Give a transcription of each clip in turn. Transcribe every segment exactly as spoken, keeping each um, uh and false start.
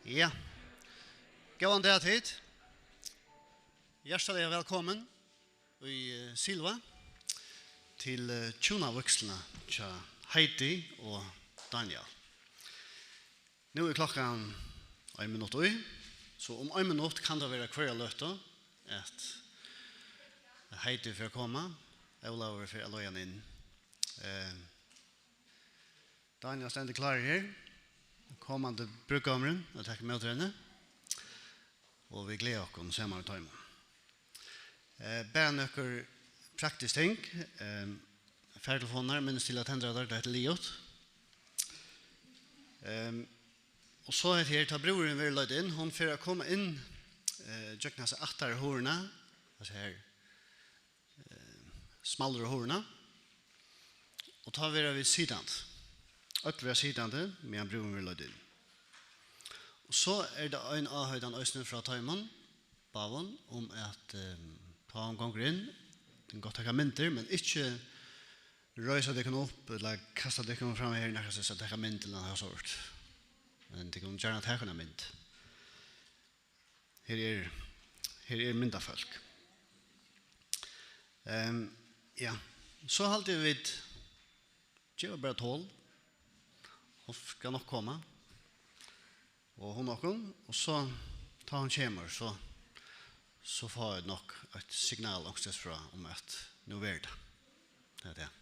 Ja. Góðan dag, tit. Hjartaliga vælkomin í, eh, Silva til, eh, hjúnavígsluna hjá Heidi og Daniel. Nú er klokkan ein minutt í, so um ein minutt kann tað vera hvørja løtu, at Heidi fer at koma. Ólavur fer at leiða hana inn. Eh, Daniel stendur klárur her, komandi brúðgómurin, at taka ímóti henni, og vit gleða okkum saman við teimum. Eh, bara nøkur praktisk ting. Eh, fartelefonar, minnist til at tendra teir, tað er liðugt. Eh, og so er her, tá brúðurin verður leiddur inn, hon fer at koma inn, eh, gjøgnum hasa aftara hurðina, hasa her, eh, smallru hurðina. Og tá verða vit sitandi. Øll verða sitandi, meðan brúðurin verður leiddur inn. Og so er tað ein áheitan eisini frá teimum báðum um at, eh, tá hon gongur inn, tað er gott at taka myndir, men ikki reisa tykkum upp ella kasta tykkum fram her nakað at taka mynd ella nakað sovorðið. Men tykkum gjarna taka eina mynd. Her er, her er myndafólk. Ehm, ja, so haldi eg vit geva bara tol. Hon skal nokk koma. Og hon okkum, og so, tá hon kemur, so, so fáa vit nokk eitt signal onkustaðni frá um at nú verður tað. Tað er tað.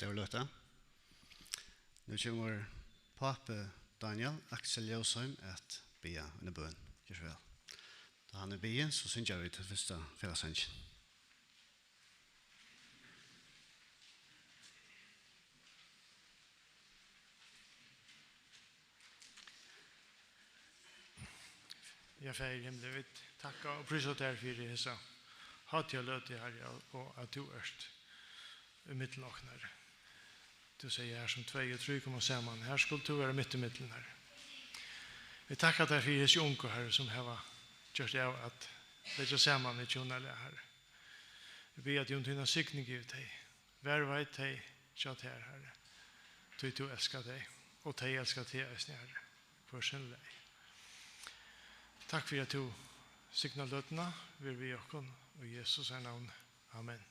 Tað var løta. Nú kemur pápi Dánjal, Aksel Ljósheim, at biðja eina bøn. Ger so væl. Tá hann er biðin, so syngja vit fyrsta felagssangin. Ja, Faðir í himli, vit takka og prísa tær fyri hesa hátíðarløtu, Harri, og at tú ert í millum okkum, Harri. Tú segði: "Har sum tvey og trý koma saman, har skalt tú vera mitt í millum, Harri." Vit takka tær fyri hesi ungu, Harri, sum hava gjørt av at leggja saman í hjúnalag, Harri. Vit biðja teg um tína signing yvir tey. Varðveit tey hjá tær, Harri, tí tú elskar tey, og tey elska teg eisini, Harri, hvør sín leið. Takk fyri, at tú signar løtuna, ver við okkum, í Jesu navni. Amen.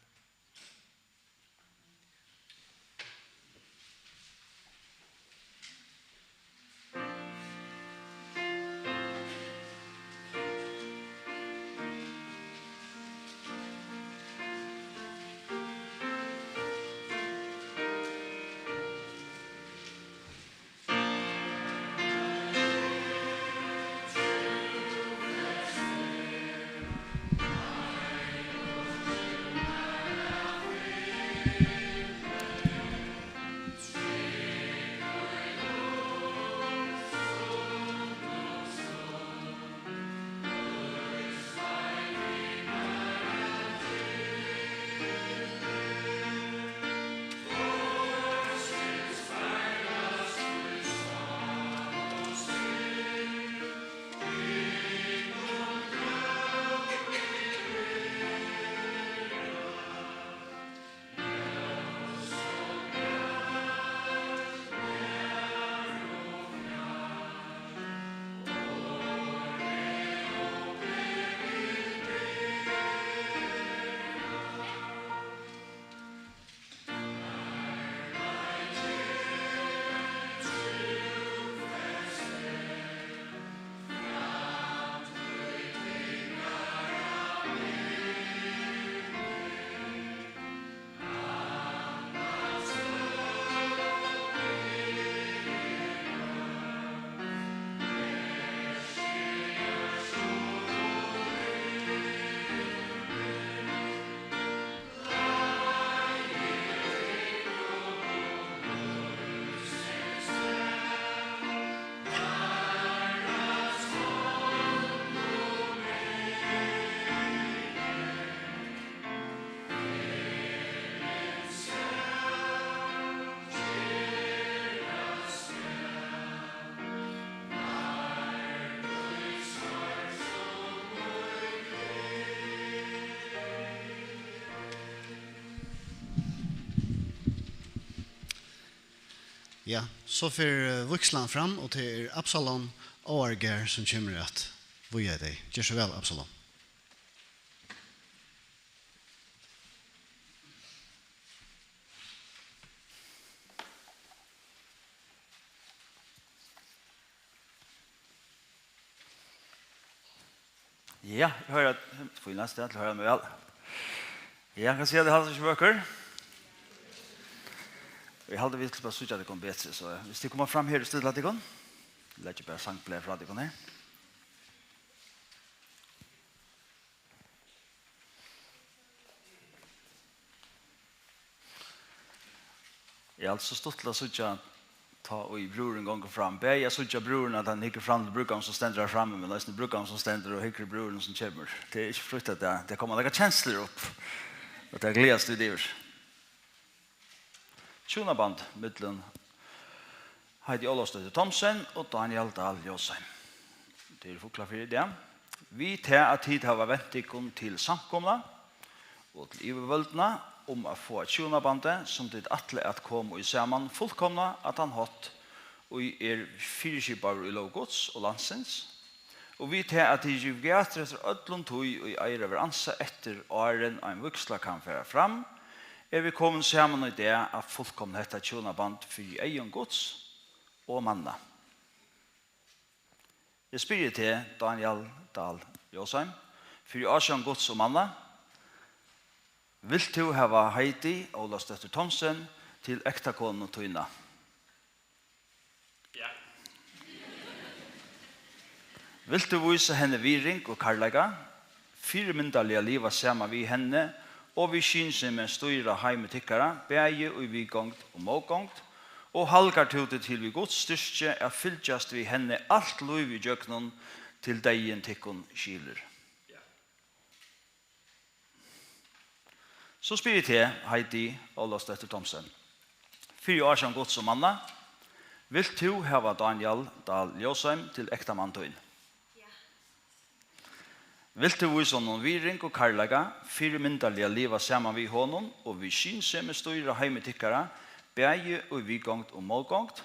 Ja, so fer, eh, vígslan fram, og tað er Absalon Áargarð, sum kemur at vígja tey. Ger so væl, Absalon. Ja, eg hoyri at, fínasta stað til at hoyra meg væl. Ja, eg kann siga, at eg haldi ikki bøkur. Eg haldi, vit skal bara síggja tykkum betri, so viss tit koma fram her og stilla tykkum, leggi bara sangblað frá tykkum her. Ja, altso, stuttligt at síggja, tá ið brúðurin gongur fram. Bæði at síggja brúðurin, at hann hyggur fram til brúðgómin, sum stendur har frammi, men eisini brúðgómin, sum stendur og hyggur brúðurin, sum kemur. Tað er ikki flýtt, at tað, tað koma nakrar kenslur upp, og tað gleðast vit yvir. Hjúnaband millum Heidi Ólafsdóttir Thomsen og Dánjal Dahl Ljósheim. Tað eru Fuglafjørður í dag. Við tað, at tit hava vent tykkum til samkomuna og til yvirvøldina um at fáa hjúnabandið, sum tit ætla at koma í saman, fullkomna á tann hátt, ið er fyriskipaður í lóg Guds og landsins, og við tað, at tit givið gætur eftir øllum tí, ið eigur at verða ansað eftir, áðrenn ein vígsla kann fara fram, eru vit komin saman í dag at fullkomna hetta hjúnaband fyri eygum Guds og manna. Eg spyrji teg, Dánjal Dahl Ljósheim, fyri ásjón Guds og manna, vilt tú hava Heidi Ólafsdóttur Thomsen til ektakonu tína. Ja. Vilt tú vísa henni virðing og kærleika, fyrimyndarliga liva saman við henni og við skynsemi stýra heimi tykkara, bæði í viðgongd og mótgongd, og halgar tú teg til við Guds styrki at fylgjast við henni alt lívið ígjøgnum, til deyðin tykkum skilir? Ja. So spyri eg teg, Heidi Ólafsdóttir Thomsen, fyri ásjón Guds og manna, vilt tú hava Dánjal Dahl Ljósheim til ektamann tín? Ja. Vilt tú vísa honum virðing og kærleika, fyrimyndarliga liva saman við honum og við skynsemi stýra heimi tykkara, bæði í viðgongd og mótgongd?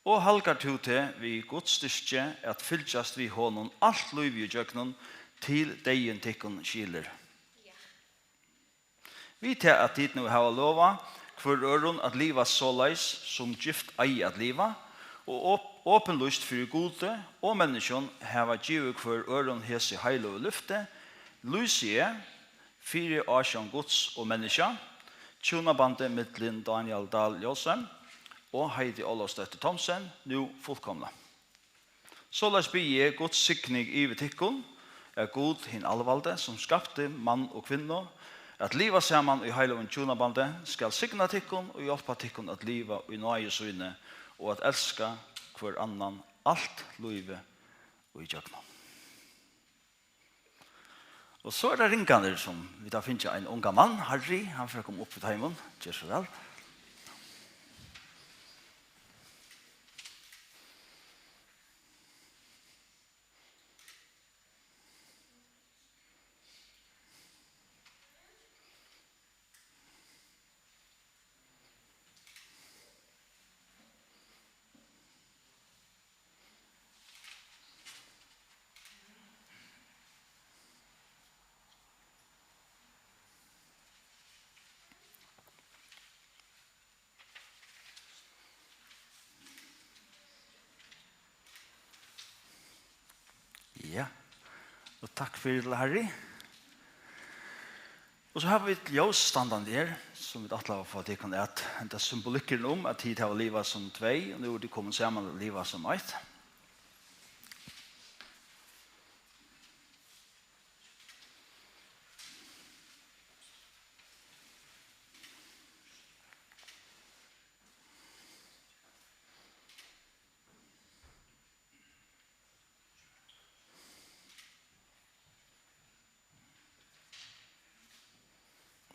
Og halgar tú teg við Guds styrki at fylgjast við honum alt lívið ígjøgnum, til deyðin tykkum skilir? Ja. Við tað at tit nú hava lovað hvør øðrum at liva soleiðis, sum gift eiga at liva, og op-, opinlýst fyri Gudi og menniskjum hava givið hvør øðrum hesi heiløgu lyfti, lýsi eg fyri ásjón Guds og menniskja, hjúnabandið millum Dánjal Dahl Ljósheim og Heidi Ólafsdóttir Thomsen nú fullkomna. Soleiðis biði eg Guds signing yvir tykkum, at Gud, hin alvaldi, sum skapti mann og kvinnu, at liva saman í heiløgum hjúnabandi, skal signa tykkum og hjálpa tykkum at liva í náði síni og at elska hvør annan alt lívið ígjøgnum. Og so er tað ringarnir, sum vit hava fingið ein ungan mann, Harry, hann fer at koma upp við teimum. Ger so væl. Ja, og takk fyri til, Harry. Og so hava vit ljós standandi her, sum vit ætla at fáa tykkum at, henda symbolikkurin um, at tit hava livað sum tvey, og nú eru tit komin saman at liva sum eitt.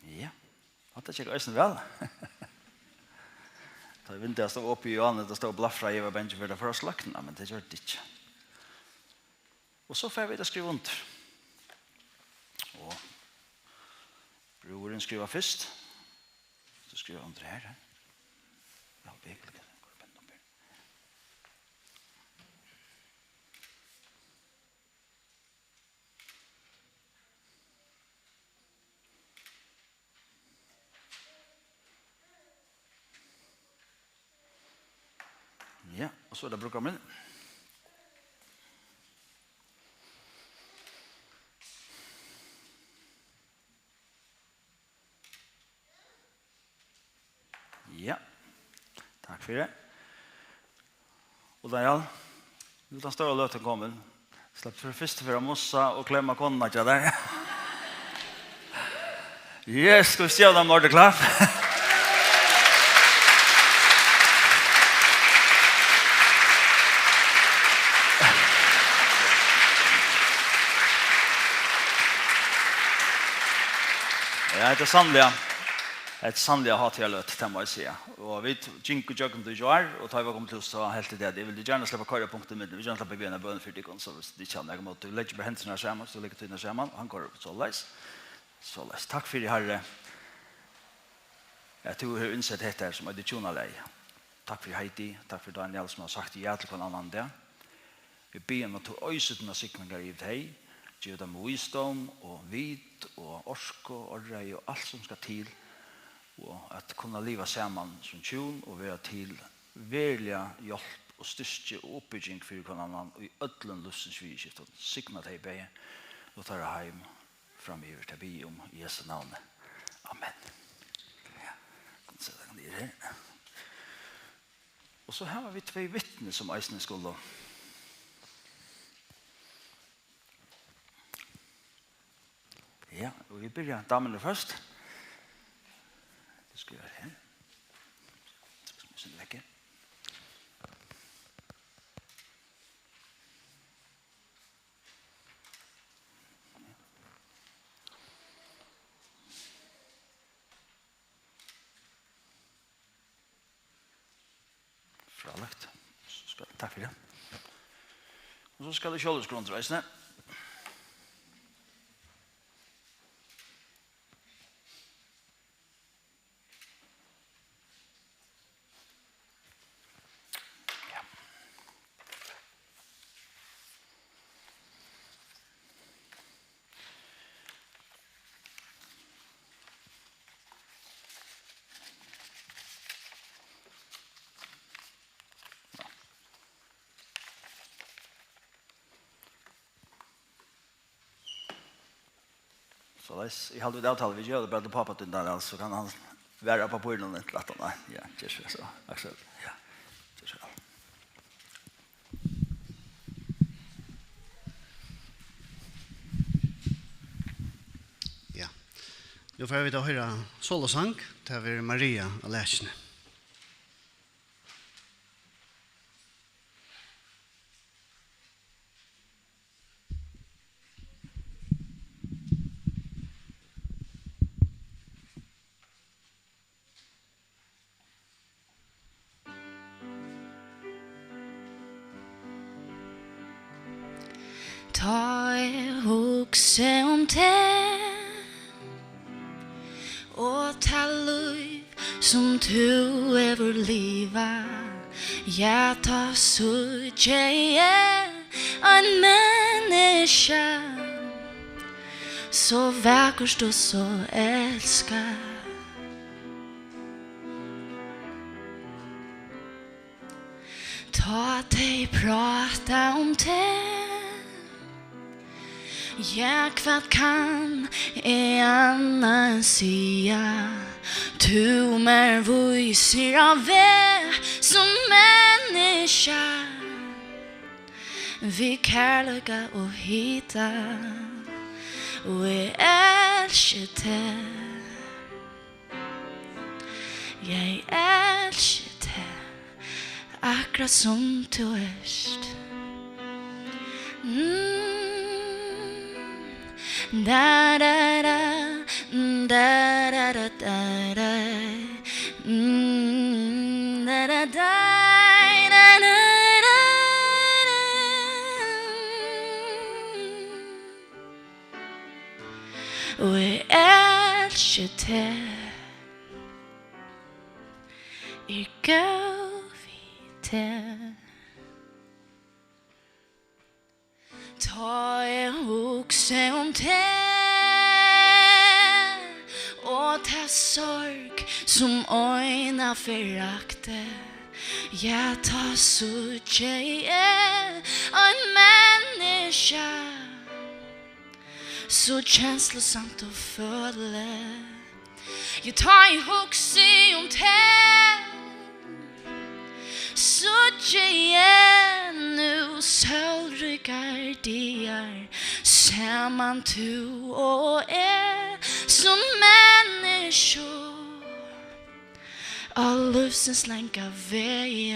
Ja, hatta gekk eisini væl. Tá vindeygað stóð opið í áðni, tað stóð og blafraði, eg var bangin fyri, tað fór at sløkna, men tað gjørdi tað ikki. Og so fara vit at skriva undir. Og brúðurin skrivar fyrst. So skriva undir her, her. Ja, virkelig. Ja, og so er tað brúðgómurin. Ja, takk fyri. Og Dánjal, nú er tann stóra løtan komin. Slepp fyri fyrstu ferð at mussa og klemma konuna hjá tær. Yes, skal vit geva teimum eitt ordiligt klapp? Ja, hetta er sanniliga, hetta er sanniliga hátíðarligt, tað má eg siga. Og vit gingu gjøgnum tað í gjár, og tá eg var komin til hús, so helt eg tað, at eg vildi gjarna sleppa at koyra punkt ímillum, vit gjarna sleppa at biðja eina bøn fyri tykkum, so viss tit ikki hava nakað ímóti, vit leggja bara hendurnar saman, so leggja tínar saman, og hann koyrir upp soleiðis. Soleiðis. Takk fyri, Harri, at tú hevur innsett hetta her, sum eitur hjúnalagið. Takk fyri Heidi, takk fyri Dánjal, sum hava sagt ja til hvønn annan í dag. Vit biðja um, at tú oyser tínar signingar yvir tey, gevur teimum vísdóm og vit og orku og áræði og alt, sum skal til, og at kunna liva saman sum hjún og vera til veruliga hjálp og styrki og uppbygging fyri hvønn annan í øllum lívsins viðurskiftum. Signa tey bæði og teirra heim framyvir, tað biði eg um í Jesu navni. Amen. Ja. So, tað kann eg her. Og so hava vit tvey vitni, sum eisini skulu. Ja, og vit byrja damuni fyrst. Tað skal vera her. So skal vit senda vekk her. Frálíkt. So skal, takk fyri tað. Og so skal eg sjálvur skránna eisini. Ja. Soleiðis, eg haldi, vit avtala, vit gera tað bara til pápa tín, Daniel, so kann hann vera á pappírinum inntil aftan. Nei, ja, ger so, Aksel. Ja, ger so væl. Ja. Nú fara vit at hoyra solosang. Tað verður Maria á Lækjuni. Tá eg hugsi um teg og tað lív, sum tú hevur livað, ja, tá síggi eg ein menniskja, so vakurt og so elskað. Tá tey práta um teg, ja, hvat kann eg annað enn siga? Tú mær vísir á veg sum menniskja, við kærleika og hita, og eg elski teg. Eg elski teg, akkurát sum tú ert. Mm. Da, da, da, mm, da, da, da, da, da. Mm, da, da, da, da, da, da, da. Og eg elski teg. Eg er góð við teg. Tá eg hugsi um teg og ta sorg, sum eina ferð rakti, ja, tá síggi eg ein menniskja, so kenslusamt og føliligt. Ja, tá eg hugsi um teg, síggi eg nú sólríkar dagar, saman tú og eg, sum menniskju á lívsins langa vegi,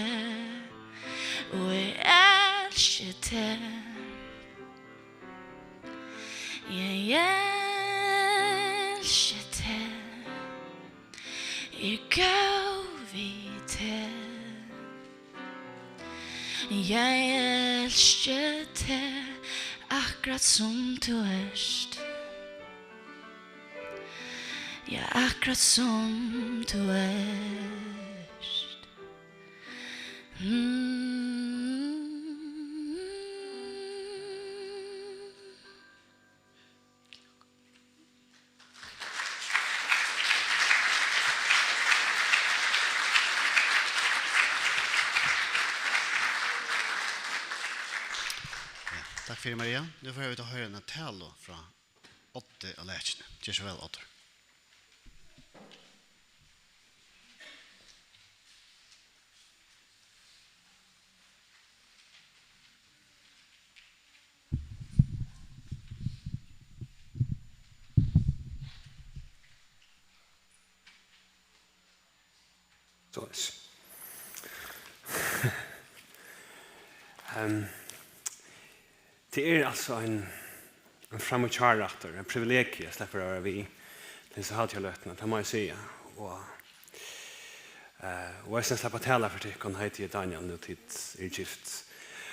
og eg elski teg. Eg elski teg. Eg er góð við teg. Eg elski teg, akkurát sum tú ert. Ja, akkurát sum tú ert. Mm. Ja, takk fyri, Maria. Nú fara vit at hoyra eina talu frá Oddi á Lækjuni. Ger so væl, Oddur. Soleiðis. Ehm, tað er altso ein, ein framíhjárættur, ein privilegium at sleppa at vera við til hesa hátíðarløtuna, tað má eg siga. Og, eh, og eisini at sleppa at tala fyri tykkum, heiti eg Daniel, nú tit eru gift.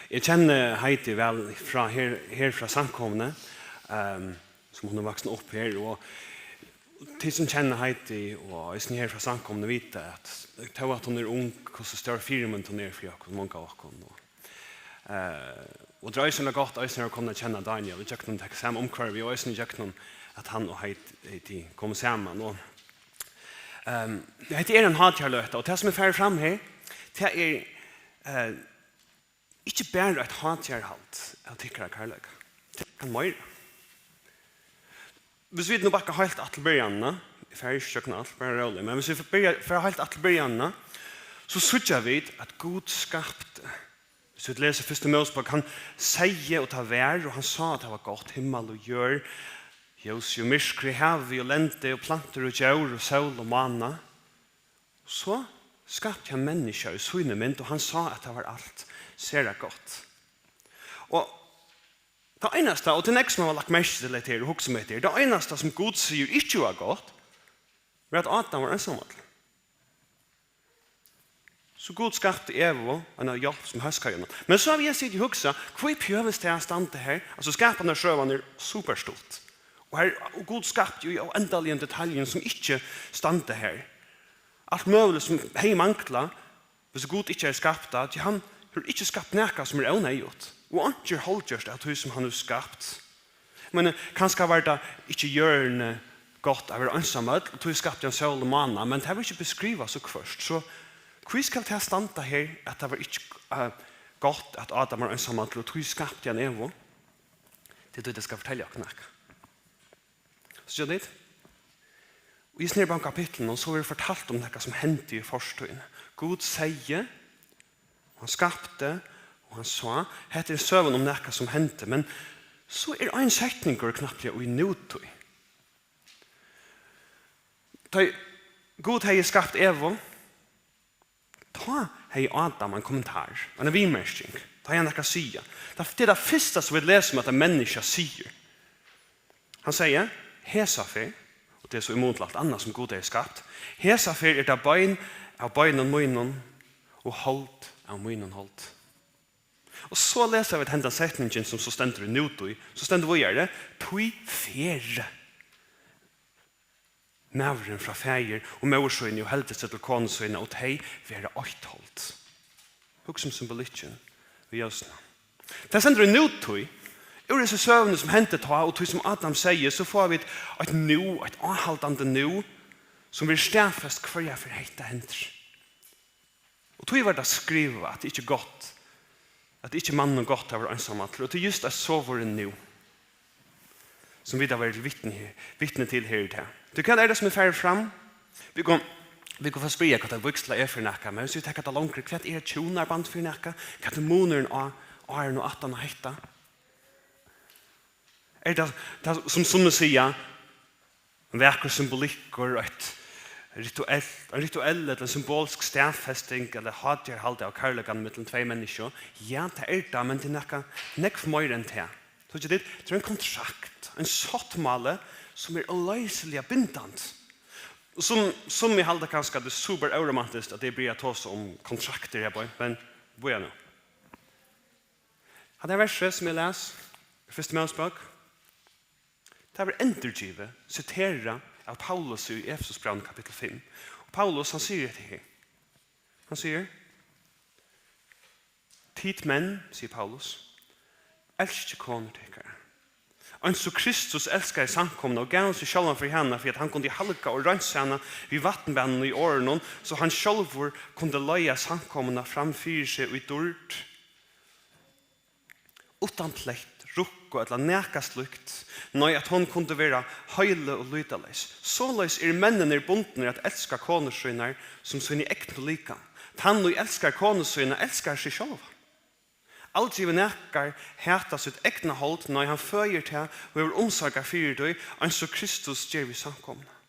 Eg kenni Heidi væl frá her, her frá samkomuni, ehm, sum hon er vaksin upp her, og tit sum kenna Heidi, og eisini her frá samkomuni, vita, at tó at hon er ung, hvussu stór fyrimynd hon er fyri okkum, mong av okkum. Og, eh, og tað er eisini gott, eisini at koma at kenna Daniel, ígjøgnum tað sama umhvørvi, og eisini ígjøgnum at hann og Heidi, Heidi komu saman. Og, ehm, hetta er ein hátíðarløta, og tað sum er farið fram her, tað er, eh, ikki bara eitt hátíðarhald av tykkara kærleika. Tað er meira. Hvis vit nú bakka heilt aftur til byrjanina, eg fari ikki gjøgnum alt, bara rólig, men hvis vit byrja, fara heilt aftur til byrjanina, so síggja vit, at Gud skapti. Hvis vit lesa fyrstu Mósebók, hann segði, og tað var, og hann sá, at tað var gott, himmal og jørð, ljósið og myrkrið, havið og lendið, og plantur og djór, og sól og mána. So skapti hann menniskja í síni mynd, og hann sá, at tað var alt sera gott. Og tað einasta, og tað er nógv sum hava lagt merki til hetta her og hugsað um hetta her, tað einasta sum Gud sigur ikki var gott, var, at Adam var einsamallur. So Gud skapti Evu, eina hjálp sum hóskaði honum. Men so havi eg sitið og hugsað, hví behøvist tað at standa her? Altso, skapanarsøgan er superstutt. Og her, og Gud skapti jo í óendaligum detaljum sum ikki standa her. Alt møguligt sum hevði manglað, hvis Gud ikki hevði skapt tað, tí hann hevur ikki skapt nakað sum er óneyðugt, og einki er hálvgjørt av tí sum hann hevur skapt. Men kanska var tað ikki jørðini gott at vera einsamøll, og tí skapti hann sól og mána, men tað var ikki beskrivað so hvørt. So hví skal tað standa her, at tað var ikki, eh, gott, at Adam var einsamallur, og tí skapti hann Evu? Tað er tí, tað skal fortelja okkum nakað. Síggja tit? Og í hesum her báðum kapitlinum, so verður fortalt um nakað, sum hendi í fortíðini. Gud segði, og hann skapti, og hann sá. Hetta er søgan um nakað, sum hendi, men so er ein setningur knappliga í nútíð. Tá ið Gud hevði skapt Evu, tá hevði Adam ein kommentar, eina viðmerking. Tá hevði hann nakað at siga. Tað, tað er tað fyrsta, sum vit lesa um, at eitt menniskja sigur. Hann segði, hesa ferð, og tað er so í mun til alt annað, sum Gud hevði skapt, hesa ferð er tað bein av beinum mínum og hold av mínum hold. Og so lesa vit hendan setningin, sum so stendur í nútíð, so stendur víðari, tí fer maðurin frá faðir og móður síni og heldur seg til konu sína, og tey verða eitt hold. Hugsa um symbolikkin í ljósinum. Tað stendur í nútíð. Úr hesi søguni, sum hendi tá, og tí, sum Adam segði, so fáa vit eitt nú, eitt áhaldandi nú, sum verður staðfest, hvørja ferð hetta hendir. Og tí var tað skrivað, at tað ikki er gott, at tað ikki er manninum gott at vera einsamallur. Og tað er júst eitt sovorðið nú, sum vit hava verið vitni her, vitni til her í dag. Tí hvat er tað, sum er farið fram? Vit kunnu, vit kunnu fara at spyrja, hvat tað vígsla er fyri nakað, men hvis vit taka tað longri, hvat er eitt hjúnarband fyri nakað? Hvat er munurin á áðrenn og aftan á hetta? Er tað, tað, sum summi siga, ein vakur symbolikkur, eitt rituelt, ein rituell ella symbolsk staðfesting ella hátíðarhald av kærleikanum millum tvey menniskju? Ja, tað er tað, men tað er nakað nógv meira enn tað. Síggja tit, tað er ein kontrakt, ein sáttmáli, sum er óloysiliga bindandi. Og sum, summi halda kanska, at tað er super óromantiskt, at eg byrji at tosa um kontraktir her beint, men bíða nú. Hatta versið, sum eg las, í fyrstu Mósebók, tað verður endurgivið, siterað av Paulusi í Efesusbrævinum kapittul fimm. Og Paulus, hann sigur hetta her. Hann sigur, tit menn, sigur Paulus, elskið konur tykkara. Eins og Kristus elskaði samkomuna og gav seg sjálvan fyri hana, fyri at hann kundi halga og reinsa hana við vatnbaðinum í orðinum, so hann sjálvur kundi leiða samkomuna fram fyri seg í dýrd, uttan plett, rukku ella nakað slíkt, nei, at hon kundi vera heilig og lýtaleys. Soleiðis eru menninir bundnir at elska konur sínar sum síni egnu likam. Tann, ið elskar konu sína, elskar seg sjálvan. Aldri hevur nakar hatað sítt egna hold, nei, hann føðir tað og hevur umsorgan fyri tí, eins og Kristus ger við samkomuna.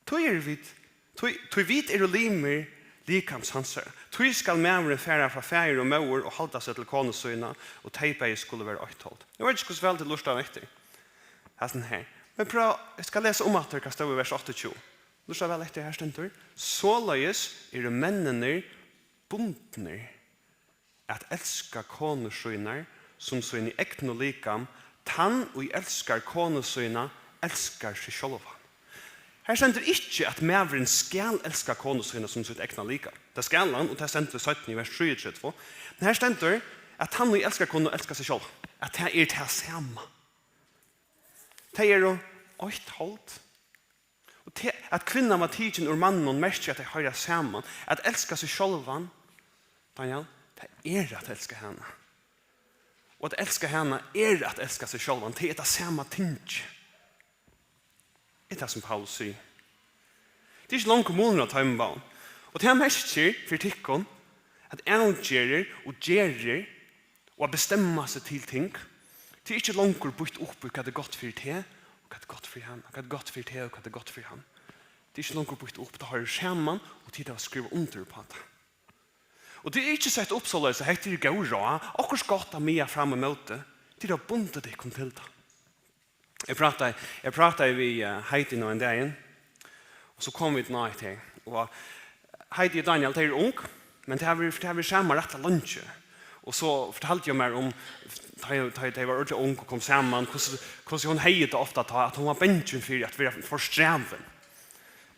Tí eru vit Tí, tí vit eru limir likams hansara. Tí skal maðurin fara frá faðir og móður og halda seg til konu sína, og tey bæði skulu vera eitt hold. Eg veit ikki, hvussu væl tit lurtaðu eftir hasum her. Men prøv, eg skal lesa um aftur, hvat stóð í vers áttaogtjúgu. Lurta væl eftir, her stendur: Soleiðis eru menninir bundnir at elska konur sínar sum síni egnu likam. Tann, ið elskar konu sína, elskar seg sjálvan. Her stendur ikki, at maðurin skal elska konu sína sum sítt egna likam. Tað skal hann, og tað stendur seinni í vers trýogtretivu. Men her stendur, at tann, ið elskar konu, elskar seg sjálvan. At tað er tað sama. Tey eru eitt hold. Og te, at kvinnan var tikin úr manninum, merkir, at tey hoyra saman. At elska seg sjálvan, Daniel, tað er at elska hana. Og at elska hana er at elska seg sjálvan. Tað er tað sama ting. Er tað, sum Paulus sigur. Tað er ikki longur munur á teimum báðum. Og tað merkir fyri tykkum, at avgerðir og gerðir og at bestemma seg til ting, tað er ikki longur býtt upp í, hvat er gott fyri teg, og hvat er gott fyri hann, og hvat er gott fyri teg, og hvat er gott fyri hann. Tað er ikki longur býtt upp, tað hoyrir saman, og tit hava skrivað undir upp á tað. Og tað er ikki sett upp soleiðis, at hetta er góð ráð, okkurt gott at miða fram ímóti, tit hava bundið tykkum til tað. Eg prátaði, eg prátaði við, eh, Heidi nú ein dagin, og so komu vit inn á hetta her. Og Heidi og Daniel, tey eru ung, men tey hava verið, tey hava verið saman rættiliga leingi. Og so fortaldi hon mær um, tá eg, tá eg, tá eg var ordiliga ung og kom saman, hvussu, hvussu hon hevði tað ofta tá, at hon var bangin fyri at vera for strævin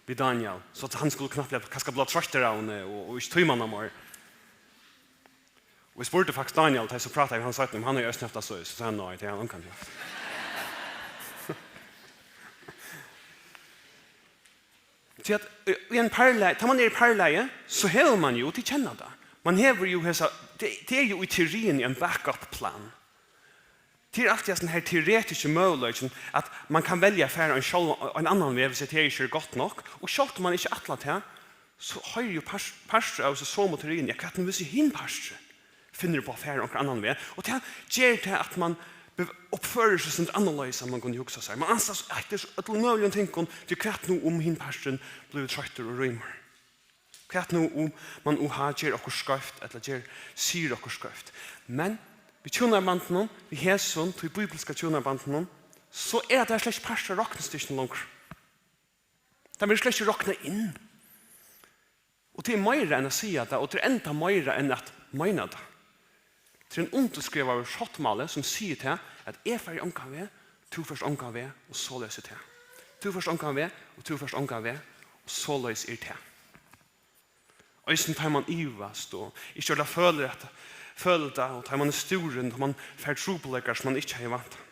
við Daniel, so at hann skuldi knappliga kanska blíva troyttur av henni og, og ikki tíma hana meir. Og eg spurdi faktiskt Daniel, tá eg so prátaði við hann seinni, um hann hevði eisini havt tað so, so segði hann, nei, tað hevði hann ongantíð havt. Tí at, í, í ein parlagi, tá man er í parlagi, so hevur man jú, og tit kenna tað, man hevur jú hesa, tað, tað er jú í teoriini ein backup plan. Tað er altíð hasin her teoretiski møguleikin, at man kann velja at fara ein sjálv, ein annan veg, hvis tað ikki er gott nokk, og sjálvt um man ikki ætlar tað, so hoyrir jú pars-, partur av hesi somu teoriini, ja, hvat nú, hvis hin parturin finnur upp á at fara onkran annan veg, og tað ger tað, at man be-, uppførir seg eitt sindur annarleiðis, enn man kundi hugsa sær. Man ansar eftir øllum møguligum tingum, tí hvat nú, um hin parturin blívur troyttur og rýmur? Hvat nú, um man, uha, ger okkurt skeivt, ella ger, sigur okkurt skeivt? Men við hjúnabandinum, við hesum, tí bíbliska hjúnabandinum, so er tað slett ikki partur av roknistykkjunum longur. Tað verður slett ikki roknað inn. Og tað er meira enn at siga tað, og tað er enda meira enn at meina tað. Tað er ein undirskrivaður sáttmáli, sum sigur tað, at eg fari ongan veg, tú fert ongan veg, og soleiðis er tað. Tú fert ongan veg, og tú fert ongan veg, og soleiðis er tað. Eisini tá man ivast, og ikki orðiliga følir at, følir tað, og tá man er stúrin, tá man fær trupulleikar, sum man ikki hevði væntað.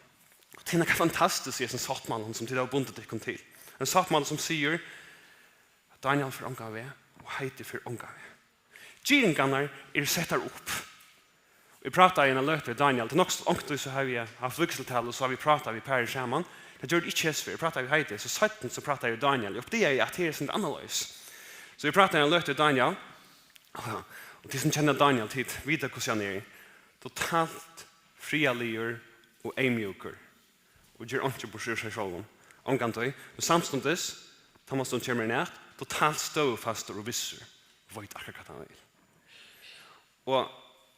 Og tað er nakað fantastiskt í hesum sáttmálanum, sum tit hava bundið tykkum til. Ein sáttmáli, sum sigur, at Daniel fer ongan veg, og Heidi fer ongan veg. Girðingarnar eru settar upp. Eg prátaði eina løtu við Daniel. Tað er nokk so, onkuntíð so havi eg havt vígslutalu, og so havi eg prátað við parið saman. Tað gjørdi ikki hesa ferð. Eg prátaði við Heidi, so seinni so prátaði eg við Daniel. Eg uppdagaði, at her er eitt sindur annarleiðis. So eg prátaði eina løtu við Daniel. Og tit sum kenna Daniel, tit vita, hvussu hann er. Totalt friðarligur og eyðmjúkur. Og ger einki burtur úr sær sjálvum. Ongantíð. Men samstundis, tá man so kemur nær, totalt støðufastur og vissur. Veit akkurát, hvat hann vil. Og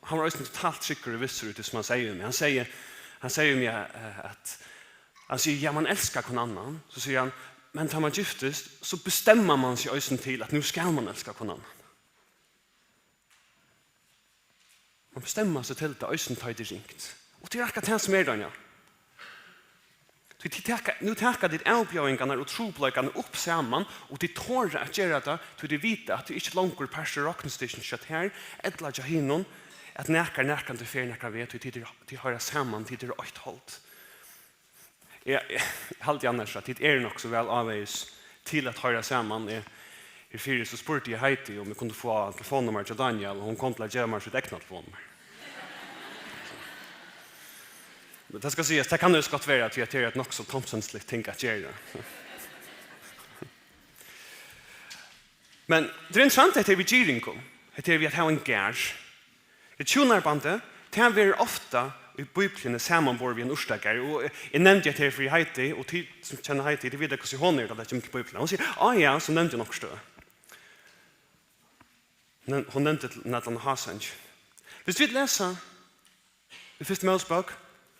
hann var eisini totalt tryggur og vissur í tí, sum hann segði við meg. Hann segði, hann segði við meg, eh, at, hann sigur, ja, man elskar hvønn annan. So sigur hann, men tá man giftist, so bestemmar man seg eisini til, at nú skal man elska hvønn annan. Man bestemmar seg til tað, eisini tá ið tað er ringt. Og tað er akkurát tað, sum er, Daniel. Tí tit taka, nú taka tit avbjóðingarnar og trupulleikarnar upp saman, og tit tora at gera tað, tí tit vita, at tað er ikki longur partur av roknistykkjunum hjá tær, ella hjá hinum, at nakar nakrantíð fer nakran veg, tí tit eru, tit hoyra saman, tit eru eitt hold. Eg, eg haldi annars, at tit eru nokk so væl ávegis til at hoyra saman. Eg, herfyri so spurdi eg Heidi, um eg kundi fáa telefonnummar hjá Daniel, og hon kom til at geva mær sítt egna telefonnummar. Men tað skal sigast, tað kann eisini gott vera, tí at tað er eitt nokk so tomsensligt ting at gera. Men tað er interessant, hetta her við girðingum. Hetta her við at hava ein garð. Hjúnabandið, tað verður ofta í Bíbliuni samanborið við ein urtagarð. Og eg, eg nevndi hetta her fyri Heidi, og tit sum kenna Heidi, tit vita, hvussu hon er, tá tað kemur til Bíbliuna. Hon sigur, á ja, so nevndi hon okkurt støð. Men hon nevndi til, til ein hásangi. Hvis vit lesa í fyrstu Mósebók,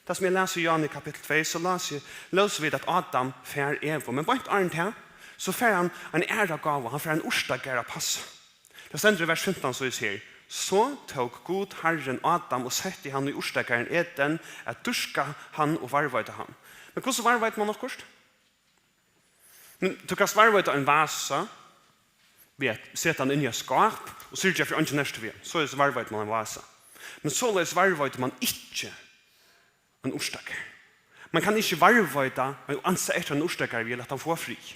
tað sum eg las í Jón í kapittul tvey, so las eg, lósu vit, at Adam fær Evu, men beint áðrenn tað, so fær hann ein aðra gávu, hann fær ein urtagarð at passa. Tað stendur í vers fimtan, so eg sigur: "So tók Gud Harrin Adam og setti hann í urtagarðin Eden at dyrka hann og varðveita hann." Men hvussu varðveitir mann okkurt? Men tú kanst varðveita ein vasa við at seta hann inn í eitt skáp og syrgja fyri, eingin nertur við hann. Soleiðis varðveitir mann ein vasa. Men soleiðis varðveitir mann ikki ein urtagarð. Mann kann ikki varðveita og ansa eftir ein urtagarð við at lata hann fáa frið.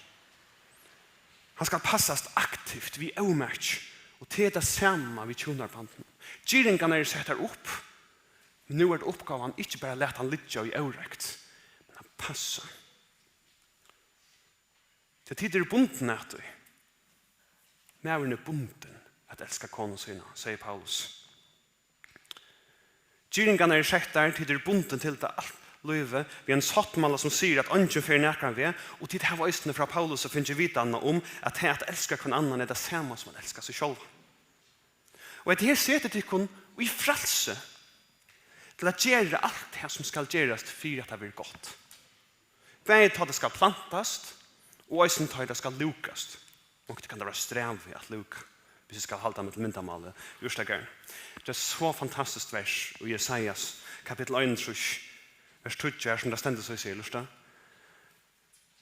Hann skal passast aktivt við ómaki, og tað er tað sama við hjúnabandinum. Girðingarnar eru settar upp, men nú er tað uppgávan ikki bara at lata hann liggja í órøkt, men at passa. Tí tit eru bundin at tí. Maðurin er bundin at elska konu sína, segði Paulus. Girðingarnar eru settar, tit eru bundin til tað alt lívið, við ein sáttmála sum sigur, at eingin fer nakran veg, og tit hava eisini frá Paulusi fingið vitanina um, at tað at elska hvønn annan er tað sama sum at elska seg sjálvan. Og hetta her setir tykkum í frælsi til at gera alt tað sum skal gerast fyri at tað verður gott. Bæði tá tað skal plantast, og eisini tá tað skal lúkast. Onkuntíð kann tað vera strævið at lúka, hvis eg skal halda meg til myndamálið í urtagarðinum. Tað er so fantastiskt vers í Jesajas, kapittul einogtrýss, vers tíggju, har sum tað stendur so, eg sigi, lurta.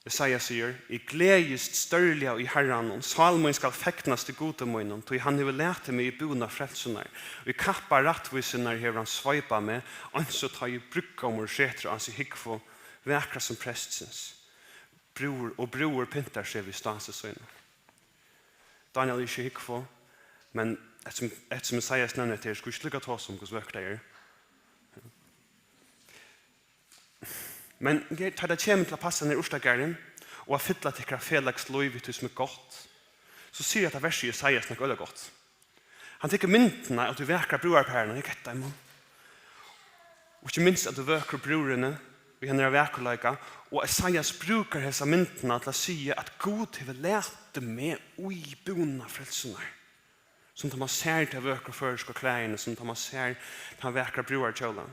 Jesaja sigur: "Eg gleðist stórliga í Harranum, sál mín skal fegnast í Gudi mínum, tí hann hevur latið meg í búna frelsunnar. Í kappa rættvísinnar hevur hann sveipað meg, eins og tá ið brúðgómur setur á seg húgvu, vakra sum prestsins, brúður, og brúður pyntar seg við stási sínum." Dánjal er ikki húgva, men eftirsum, eftirsum Jesajas nevnir hetta her, skulu vit ikki líka tosa um, hvussu vøkurt tað er. Men her, tá tað kemur til at passa nær urtagarðin og at fylla tykkara felags lív við tí sum er gott, so sigur hetta versið í Jesajas nakað øgiliga gott. Hann tekur myndina av tí vakra brúðarparinum, eg ketti teimum. Og ikki minst av tí vøkru brúðrini í hennara vakurleika, og Esaias brúkar hesa myndina til at siga, at Gud hevur latið meg í búna frelsunnar, sum tá mann sær tey vøkru føroysku klæðini, sum tá mann sær tann vakra brúðarkjólan.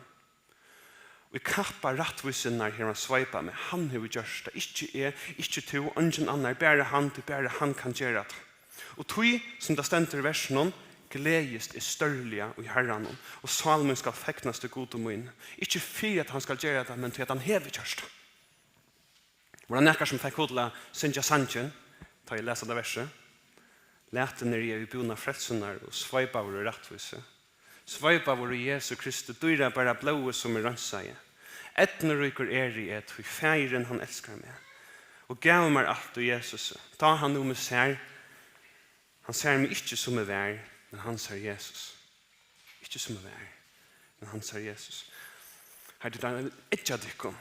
Í kappa rættvísinnar hevur hann sveipað meg, hann hevur gjørt tað, ikki eg, ikki tú, eingin annar, bara hann, tí bara hann kann gera tað. Og tí, sum tað stendur í versinum, gleðist eg stórliga í Harranum, og sál mín skal fegnast í Gudi mínum, ikki fyri at hann skal gera tað, men tí at hann hevur gjørt tað. Var tað nakar, sum fekk hug til at syngja sangin, tá eg las hetta versið? Latin eri eg í búna frelsunnar og sveipaður í rættvísi, sveipaður í Jesu Kristi dýrabara blóði, sum er reinsaði. Eydnuríkur eri eg, tí Faðirin, hann elskar meg og gav mær alt í Jesusi. Tá hann nú meg sær, hann sær meg ikki, sum eg var, men hann sær Jesus. Ikki, sum eg var, men hann sær Jesus. Harri, tit, hann vil eggja tykkum.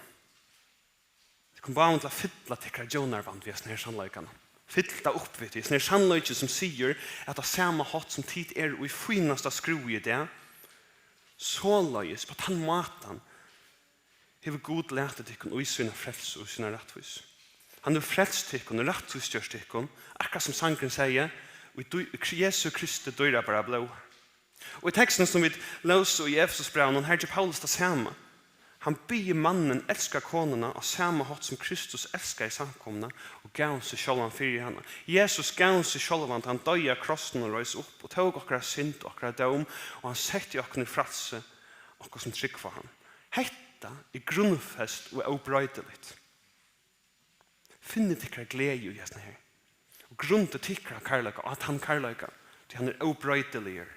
Tykkum báðum til at fylla tykkara djónarband við hesum her sannleikanum. Fyll tað upp við tí. Hesin her sannleikin, sum sigur, at á sama hátt sum tit eru í fínasta skrúði í dag, soleiðis, á tann mátan, hevur Gud latið tykkum í sína frelsu og í sína rættvísu. Hann hevur frelst tykkum og rættvísgjørt tykkum, akkurát sum sangurin segði, í dý-, í Jesu Kristi dýrabara blóð. Og í tekstinum, sum vit lósu í Efesusbrævinum, har ger Paulus tað sama. Hann biður mannin elska konuna á sama hátt, sum Kristus elskaði samkomuna og gav seg sjálvan fyri hana. Jesus gav seg sjálvan, tá hann doyði á krossinum og reis upp og tók okkara synd og okkara dóm, og hann setti okkum í frælsi, okkum sum trúgva á hann. Hetta er grundfest og óbroytiligt. Finnið tykkara gleði í hesum her. Og grundið tykkara kærleika á tann kærleika, tí hann er óbroytiligur,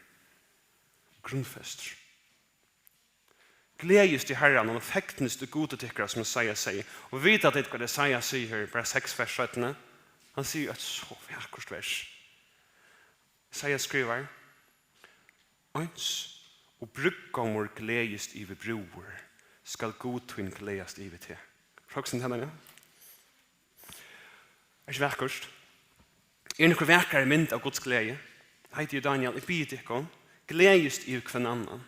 grundfestur. Gleðist í Harranum og fegnist í Gudi tykkara, sum Esaias segði. Og vita tit, hvat Esaias sigur her, bara seks vers seinni? Hann sigur eitt so vakurt vers. Esaias skrivar: "Eins og brúðgómur gleðist yvir brúður, skal Gud tín gleðast yvir teg." Hugsið tykkum hana, ja? Er ikki vakurt? Er nøkur vakrari mynd av Guds gleði? Heiti eg Dánjal, eg biði tykkum, gleðist yvir hvønn annan.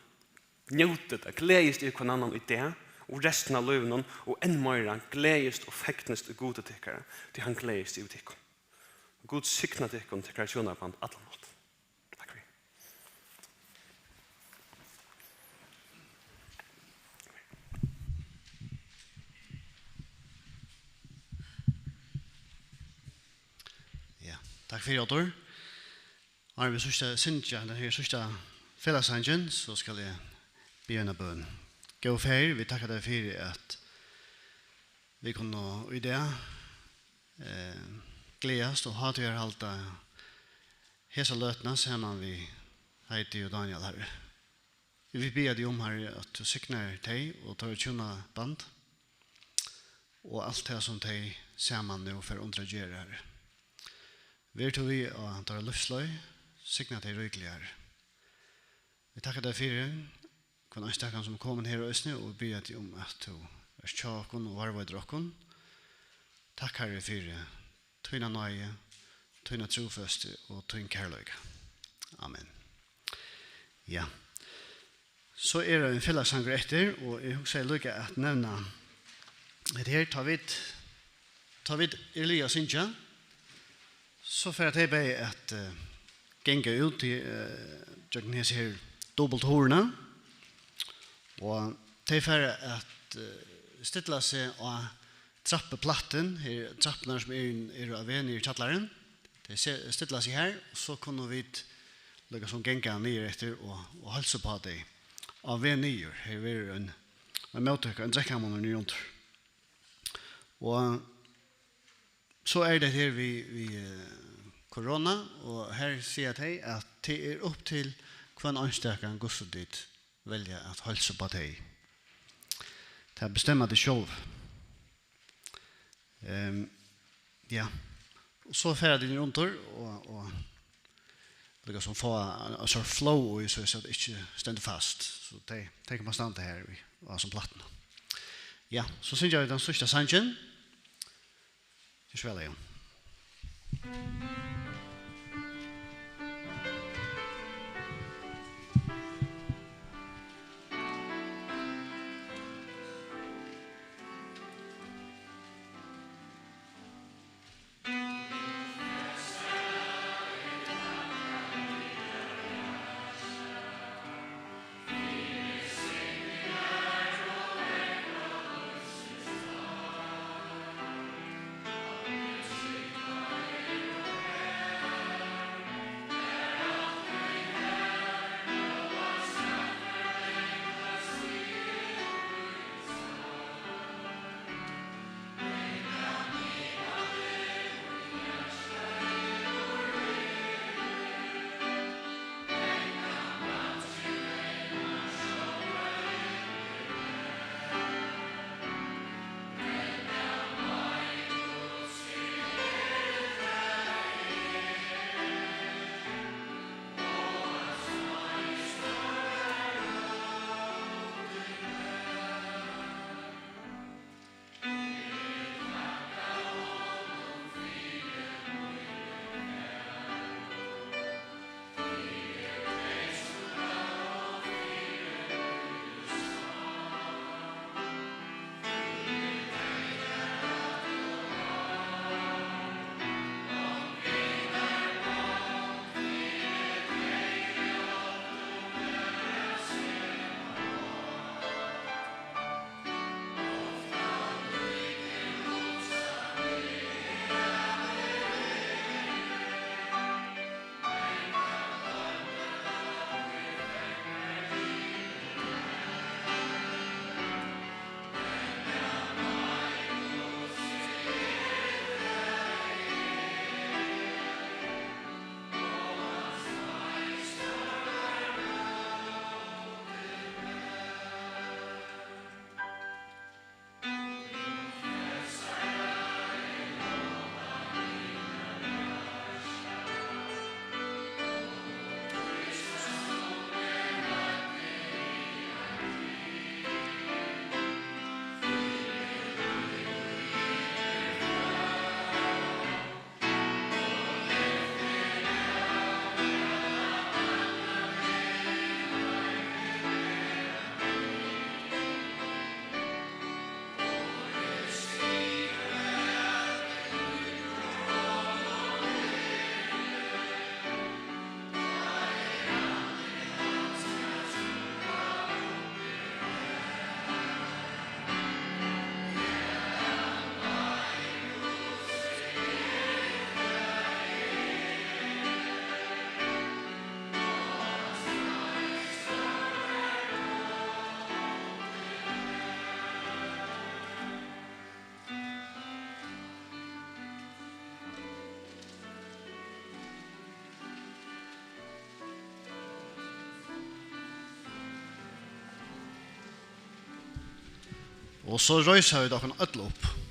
Njótið tað, gleðist yvir hvønn annan í dag og restina av lívinum, og enn meira, gleðist og fegnist í Gudi tykkara, tí hann gleðist yvir tykkum. Gud signa tykkum, tykkara hjúnaband, alla nátt. Takk fyri. Takk fyri, Oddur. Áðrenn vit síðsta syngja, henda her síðsta felagssangin, so skal eg biðja eina bøn. Góði Faðir, vit takka tær fyri, at vit kunnu í dag, eh, gleðast og hátíðarhalda hesa løtuna saman við Heidi og Daniel, Harri. Vit biðja teg um, Harri, at tú signar tey og teirra hjúnaband og alt tað, sum tey saman nú fara undir at gera, Harri. Ver tú við á teirra lívsleið, signa tey ríkliga, Harri. Vit takka tær fyri hvønn einstakan, sum er komin her eisini, og biðja teg um, at tú ert hjá okkum og varðveitir okkum. Takk, Harri, fyri tína náði, tína trúføstu og tín kærleika. Amen. Ja. So er ein felagssangur eftir, og eg hugsaði líka at nevna hetta her, tá vit, tá vit eru liðug at syngja, so fara tey bæði at, eh, ganga út í, eh, gjøgnum hesi her dupultu hurðina, og tey fara at, eh, stilla seg á trappuplattin, her trappurnar sum eru, eru á veg niður í kjallaran. Tey se-, stilla seg her, og so kunnu vit líka sum ganga niður eftir og, og heilsa upp á tey á veg niður. Her verður ein, ein móttøka, ein drekkamunur niðurundir. Og so er tað her við, við, eh, korona, og her siga tey, at tað er upp til hvønn einstakan, hvussu tit velja at heilsa upp á tey. Tað bestemma tit sjálv. Ehm, ja. Og so fara tit niðurundir og, og líka sum fáa ein, ein sort flow í, so at ikki stendur fast. So tey, tey koma at standa her í, á hesum plattunum. Ja, so syngja vit tann síðsta sangin. Ger so væl, Jón. Og so reisa vit okkum øll upp.